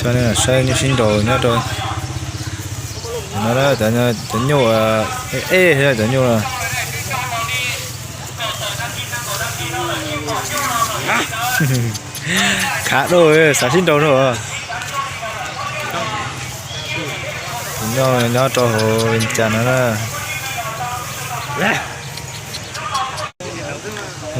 Coj nej saib nyuj sib nraus nyob rau no, cov nyuj ej, cov nyuj no khav dua xav sib nraus no. Nyob rau hauv cas no na.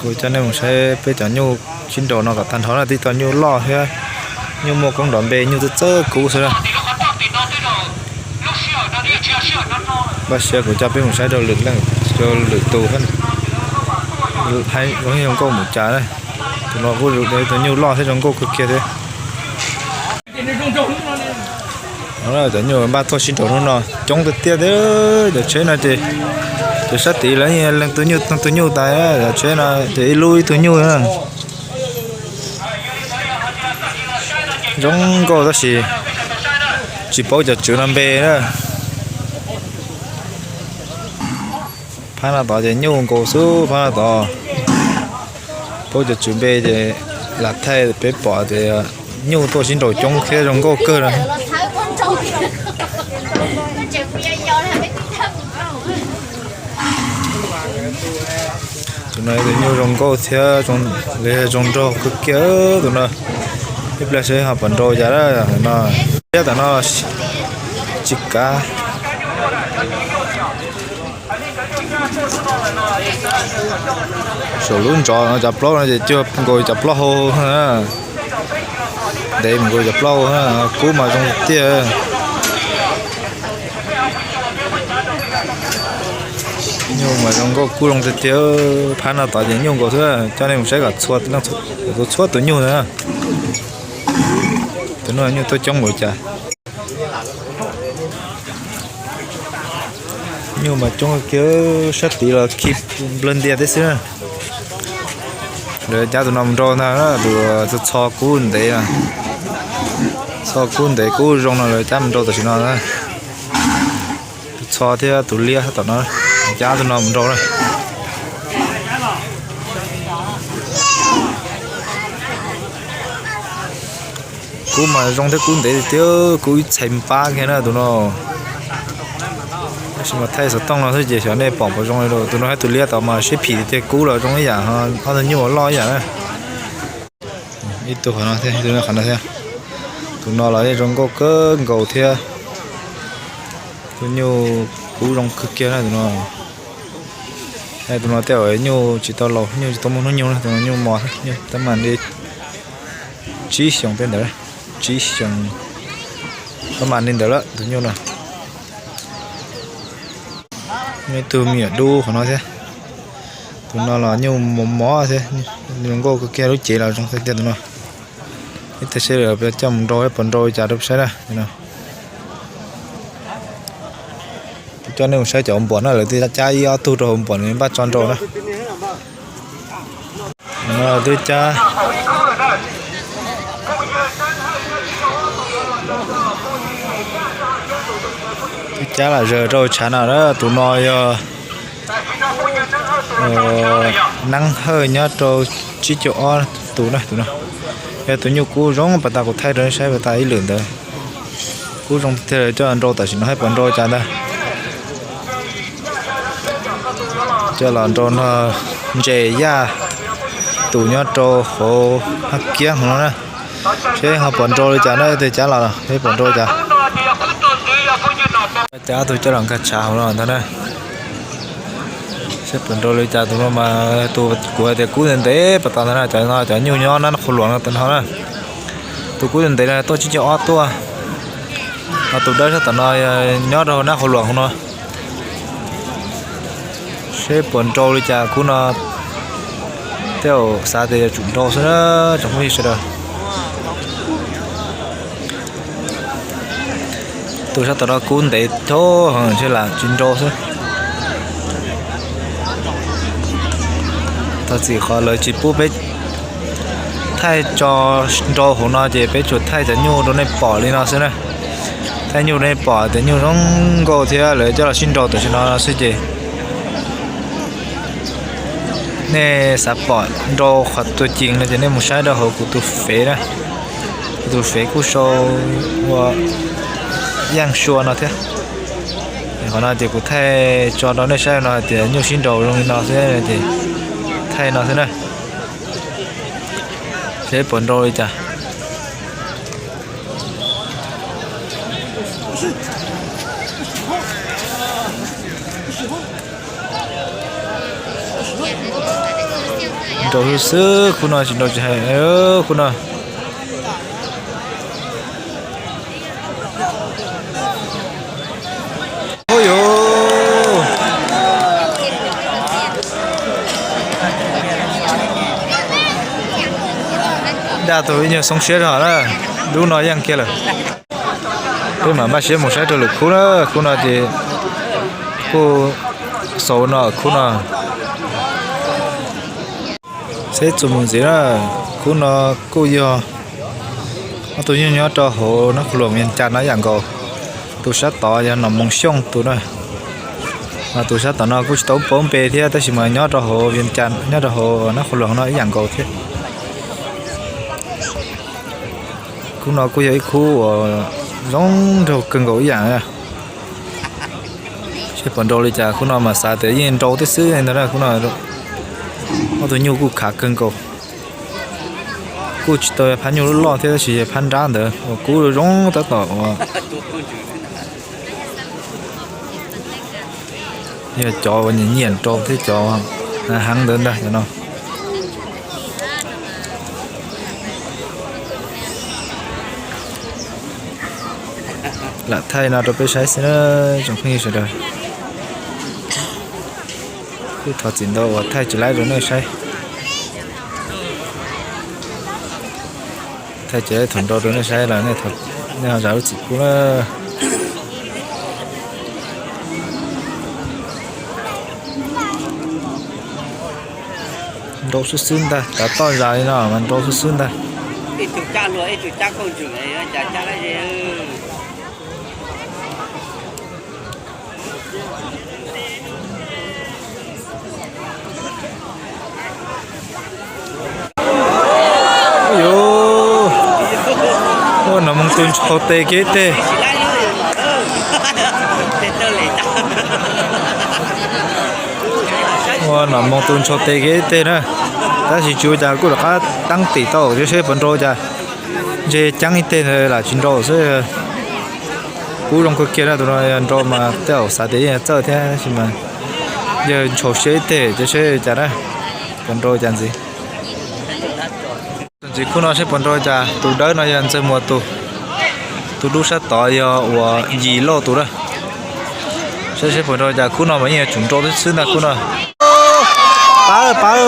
Kuv coj nej mus saib peb cov nyuj sib nraus no kom tag nrho na, tib tug nyuj loj thiab nyuj muaj koob nrov npe, nyuj txawj txawj kub xwb na. Npaj siab kuv coj peb mus saib rau lwm leej, rau lwm tus, zoo nkauj mus cas na. Tus no kuj tus nyuj loj thiab zoo nkauj kawg kiag thiab. Cov nyuj npaj tuaj sib nraus hnub no coob tiag tiag thiab. Cov tsheb no ces, cov sab tid lawv leej tus nyuj tus nyuj tas, cov tsheb no ces ib lub ib tug nyuj na. Zoo nkauj tab sis tsis paub cov tswv no npe na. Phab no tod ces nyuj nkaus xwb, phab no tod paub cov tswv npe ces lam thaij peb pom tias nyuj tuaj sib nraus coob thiab zoo nkauj kawg no. Tus no tus nyuj zoo nkauj thiab zoo nraug kawg kiag tus no. Ib pliag seb ho puas nrau cas no. Thiab tam no tsis kav. Saum lub ntsos no cov plaub no ces cuag nkaus cov plaub hau. Ntev mus nkaus cov plaub hau, kub mas zoo tiag. Nyuj mas zoo nkauj kub zoo tiag tiag. Phab no tod ces nyuj nkaus xwb, coj nej mus saib kom txhua, txhua tus nyuj na. Tus no nyuj tuaj coob npaum cas. Nyuj mas coob kiag, sab tid los khi nplawg ntias tib xwb na. Lawv cab tus no mus nrau ntag, tus txho kub ntev, txho kub ntev kub zoo no lawv cab mus nrau tam sim no. Tus txho thiab tus liab tom no, cab tus no mus nrau na. Kub mas zoo thiab kub ntev tiag, kub ib txhais npab kiag na tus no. Tab sis mas thaij xov tooj no xwb ces xyov nej pom puas zoo li. Tus no thiab tus liab tom mas sib phim tiag, kub los zoo ib yam, ob tug nyuj loj ib yam na. Ib tug qhov no thiab, ib tug qhov no thiab. Tus no los yeej zoo nkauj kawg nkaus thiab. Tus nyuj kub zoo kawg kiag na tus no. Tus no tej zaum nyuj tsis tau laus, nyuj tsis tau muaj hnub nyoog na, tus no nyuj mos, nyuj tab mas li tsib xyoos tej ntawd, tsib xyoos tab mas li ntawd lawm tus nyuj no. Muaj ib tug me nyuam dub qhov no thiab. Tus no los nyuj mos mos thiab, zoo nkauj kawg kiag, lub cev los zoo tiag tiag tus no. Ib tag seb coj mus nrau, puas nrau li cas rau saib na. Coj nej mus saib cov npuam na, lawv twb cab ib ob tug rau hauv npuam npaj tso nrau na. No twb cab, twb cab lam zaws rau tshav no na. Tus no yog Neeb Hawj nyob rau tsib caug ob tus na, tus no yog tus nyuj kub zoo pas tas kuv thaij rau nej saib pas tas ib lwm ntawd. Kub zoo tiag tiag, coj nrau tam sim no saib puas nrau cas ntag. Coj los nrau no ntses yaj tus nyob rau hauv Haj Kiab hauv no na. Seb ho puas nrau li cas na, tes cab los seb puas nrau li cas. Cab tus coj los nkag tshav hauv no ntag na. Seb puas nrau li cas, tus no mas tus kuv hais tias kub ntev ntev pas tas ntag na, cov no cov nyuj nyob nab qhuv luam no tas no na. Tus kub ntev ntev no tuaj tsib caug ob tuaj, ho tus dawb sab tom no nyob rau nab qhuv luam hauv no. Seb puas nrau li cas kub no, tej zaum xav tias yuav tsum nrau xwb na tsoom phooj ywg sawv daws. Tus sab tom no kub ntev thab seb lam tsis nrau xwb. Thov txim qhov lawv tsis pub peb thaij tso nrau hauv no ces peb tsuas thaij cov nyuj rau nej pom li no xwb na. Thaij nyuj rau nej pom tias nyuj zoo nkauj thiab lawv coj los sib nrau tam sim no xwb ces nej xav pom nrau qhov tuag cees no ces nej mus saib rau hauv kuv tus fev na. Tus fev kuj sau ua Yaj Sua no thiab. Qhov no ces kuv thaij tso rau nej saib no hais tias nyuj sib nraus zoo li no xwb ces thaij no xwb na. Seb puas nrau li cas. Nrau xwb xwb, khub no tsis nrau tsis hais, khub no. Ub yuv. Daj tus ib nyuag xoob siab zog na, dub no yeej kiag lawm. Peb mam npaj siab mus saib rau lwm khub na, khub no ces kuj xaus no khub no. Seb txuas mus ntxiv na, khub no kuj yog ob tug nyuj nyob rau hauv Nab Qhua Luam Vias Cas no ib yam nkaus. Tus sab tod yog Nom Moos Xyooj tus na. Mas tus sab tom no kuj tsis tau paub npe thiab tab sis mas nyob rau hauv Vias Cas, nyob rau hauv Nab Qhua Luam no ib yam nkaus thiab. Khub no kuj yog ib khub uas zoo nraug kawg nkaus ib yam. Seb puas nrau li cas, khub no mas xav tias yeej nrau tib xwb ntag na. Khub no ob tug nyuj kuj khav kawg nkaus. Kuj tsis tau phab nyuj loj loj thiab tab sis yog phab nrab ntawd uas kub zoo tab tom uas yog cov uas nyiam nyiam nrau thiab cov heev ntawd ntag cov no. Lam thaij no rau peb saib xwb na tsoom phooj ywg sawv daws. Kuj thov txim ntau uas thaij tsis laib rau nej saib. Thaij tsis laib thaum nrau rau nej saib los nej ho zam lub txim pub na. Nrau xwb xwb ntag, tav toj zas li no mas nrau xwb xwb ntag. Yuv, ua Nom Moos tus ntshau tes kiag ib teg. Ua Nom Moos tus ntshau tes kiag ib teg na. Tab sis tsis ua cas, kuj rov qab teeb tim tau seb puas nrau cas. Ntshe ceeb ib teg ntawd lam tsis nrau xwb. Kub zoo kawg kiag na, tus no yog nrau mas tej zaum xav tias yeej txawj thiab tab sis mas yog ntshau siab ib teg ces seb cas na, puas nrau cas ntxiv. Ntxiv khub no seb puas nrau cas, tus dawb no yog Ntxawg Muas tus, tus dub sab tod yog uas Yim Lauj tus na. Saib seb puas nrau cas, khub no mas yeej yuav tsum nrau xwb xwb ntag khub no. Pab pab,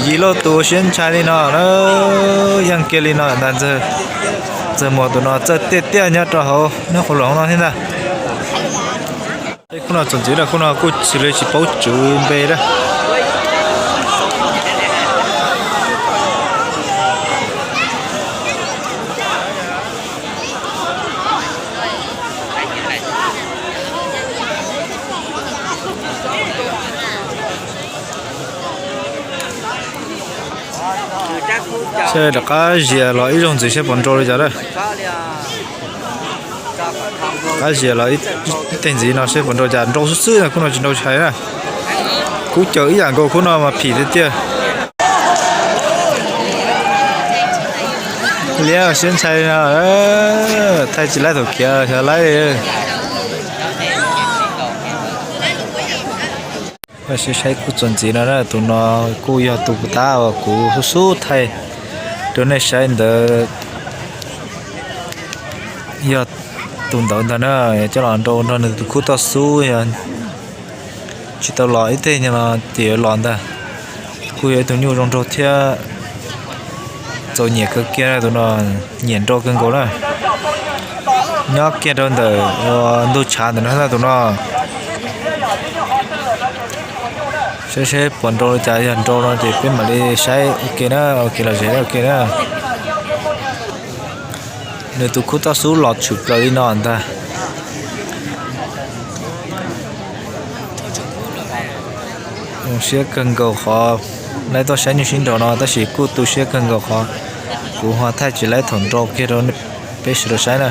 Yim Lauj tus siab ntshai li no na, yeej kiag li no ntag. Ntxawg Muas tus no txawj tiaj tiaj nyob rau hauv Nab Qhua Luam no thiab ntag. Khub no txuas ntxiv na, khub no kuj xws li tsis paub tswv npe na. Seb rov qab zias los ib zaug ntxiv seb puas nrau li cas na. Rov qab zias los ib teg ntxiv no seb puas nrau cas, nrau xwb xwb na, khub no tsis nrau tsis hais na. Kub caws ib yam nkaus, khub no mas phim tiag tiag. Liab siab ntshai no, thaij tsis laib thaum khiav xyov laib li. Saib khub txuas ntxiv no na, tus no kuj yog tus puas tab uas kuv xub xub thaij rau nej saib ntawd, yog tus ntawd ntag na, coj los nrau nrog nws tus khub toj xub, yog tsis tau los ib teg no ces yuav los ntag. Kuj yog ib tug nyuj zoo nraug thiab txaus nyiam kawg kiag, tus no nyiam nrau kawg nkaus na. Nyob kiag rau ntawm ntug tshav ntawm no tus no. Saib seb puas nrau li cas, yog nrau no ces peb mam li saib ua ke na, ua ke los zem ua ke na. Nws tus khub toj xub los tshwm plaws li no ntag. Zoo siab kawg nkaus qhov laib tuaj saib nyuj sib nraus no tab sis kuj tu siab kawg nkaus qhov Kuv ho thaij tsis laib thaum nrau kiag rau peb sawv daws saib na,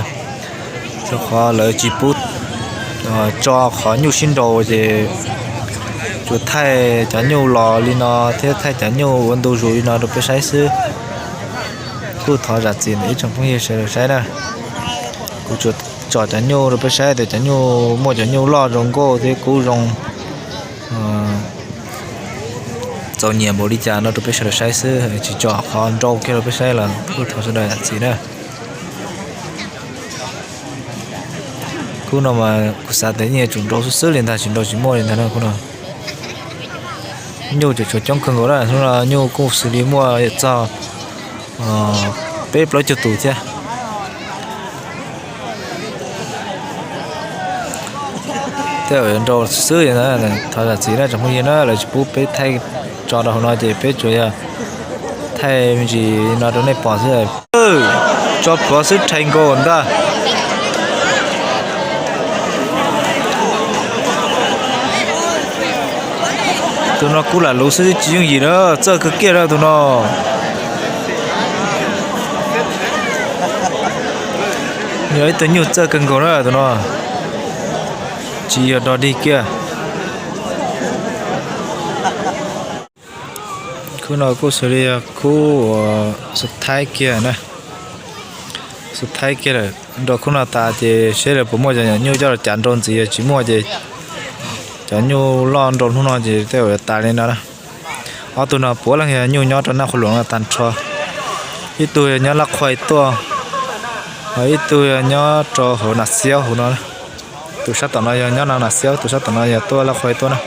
rau qhov lawv tsis pub tso qhov nyuj sib nrau ces tsuas thaij cov nyuj los li no thiab thaij cov nyuj ua ntu zus li no rau peb saib xwb. Kuj thov zam txim ntawm ib tsoom phooj ywg sawv daws saib na. Kuv tsuas tsom cov nyuj rau peb saib tias cov nyuj muaj cov nyuj loj zoo nkauj thiab kub zoo txaus nyiam npaum li cas no rau peb sawv daws saib xwb, tsis tsom qhov nrau kiag rau peb saib los kuj thov sawv daws zam txim na. Khub no mas kuv xav tias yeej yuav tsum nrau xwb xwb li ntag, tsis nrau tsis muaj li ntag na khub no. Nyuj tseem tshuav coob kawg nkaus na, hnub no nyuj kuj xws li muaj txog peb plaub caug tus thiab. Tej zaum yuav nrau xwb, thov zam txim na tsoom phooj ywg na, lawv tsis pub peb thaij tso rau hauv no ces peb tsuas yog thaij me ntsis no rau nej pom xwb. Tso plhuav xwb rhais nkaus ntag. Tus no kuj lam luv xwb tsis yooj yim na, txawj kawg kiag na tus no. Yog ib tug nyuj txawj kawg nkaus na tus no, tsis yog dog dig kiag. Khub no kuj xws li yog khub uas xub thaib kiag na, xub thaib kiag lawm. Nrau khub no tas ces seb lawv puas muaj cov nyuj coj los cav nrau ntxiv, yog tsis muaj ces cov nyuj loj nrau hnub no ces tej zaum yuav tas li no na. Ob tug no puav leej yog nyuj nyob rau Naj Qhua Luam no tag nrho. Ib tug yog nyob Laj Qhua tuaj, ho ib tug yog nyob rau hauv Nas Xiaub hauv no. Tus sab tom no yog nyob no Nas Xiaub, tus sab tom no yog tuaj Laj Qhua tuaj na.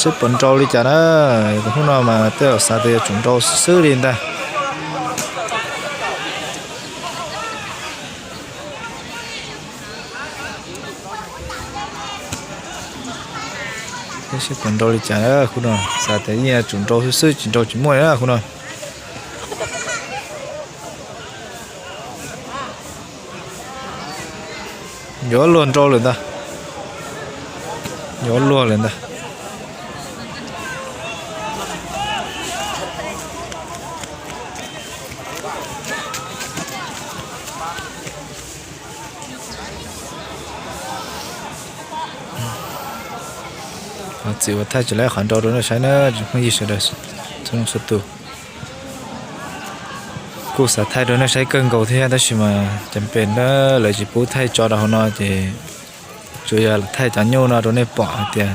Seb puas nrau li cas na, tus hnub no mas tej zaum xav tias yuav tsum nrau xwb li ntag. Seb puas nrau li cas na khub no, xav tias yeej yuav tsum nrau xwb xwb, tsis nrau tsis muaj li na khub no. Yuav luag nrau lawm ntag, yuav luag lawm ntag. Txiv ua thaij tsis laib qhov nrau rau nej saib na tsoom phooj ywg sawv daws txhua leej txhua tus. Kuj xav thaij rau nej saib kawg nkaus thiab tab sis mas cov pem na lawv tsis pub thaij tso rau hauv no ces tsuas yog thaij cov nyuj no rau nej pom hais tias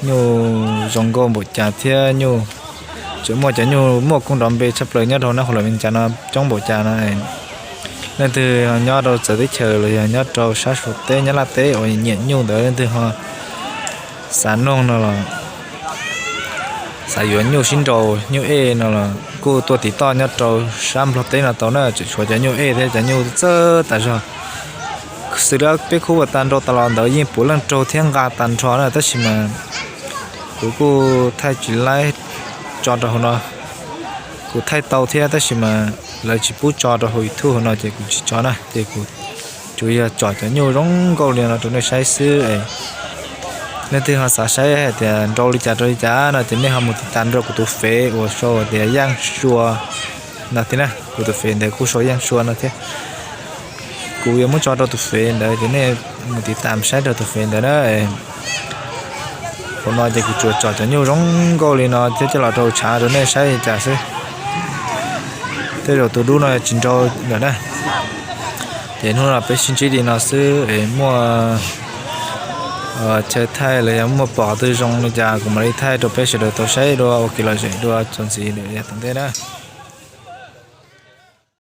nyuj zoo nkauj npaum cas thiab nyuj tseem muaj cov nyuj muaj koob nrov npe tshaj plaws nyob rau Naj Qhua Luam Vias Cas no coob npaum cas no. Leej twg nyob rau txawv teb chaws los yog nyob rau sab Suav teb Nyab Laj teb uas nyiam nyuj ntawd leej twg ho xav noog no los xav yuav nyuj sib nrau nyuj ej no los kuj tuaj tiv toj nyob rau sab Nplog teb no tau na, tseem tshuav cov nyuj ej thiab cov nyuj txawj tas zog. Xws li peb khub uas tag nrau tas los ntawd yeej puav leej raug thiab nqa tag nrho na tab sis mas kuv kuj thaij tsis laib tso rau hauv no. Kuv thaij tau thiab tab sis mas lawv tsis pub tso rau hauv YouTube hauv no ces kuv tsis tso na ces kuv tsuas yog tsom cov nyuj zoo nkauj li no rau nej saib xwb. Leej twg ho xav saib hais tias nrau li cas rau li cas no ces nej ho mus tiv tas rau kuv tus fev uas sau tias Yaj Sua no thiab na, kuv tus fev ntawd kuj sau Yaj Sua no thiab. Kuv yuav muab tso rau tus fev ntawd ces nej mus tiv tas saib rau tus fev ntawd na. Hauv no ces kuv tsuas tsom cov nyuj zoo nkauj li no thiab coj los rau tshav rau nej saib li cas xwb. Tej zaum tus dub no tsis nrau lawm na. Ces hnub no peb sib ntsib li no xwb es muaj chaw thaij los yog muaj pom twg zoo li cas kuv mam li thaij rau peb sawv daws tau saib dua ua kev lom zem dua txuas ntxiv lawm yav tom ntej na.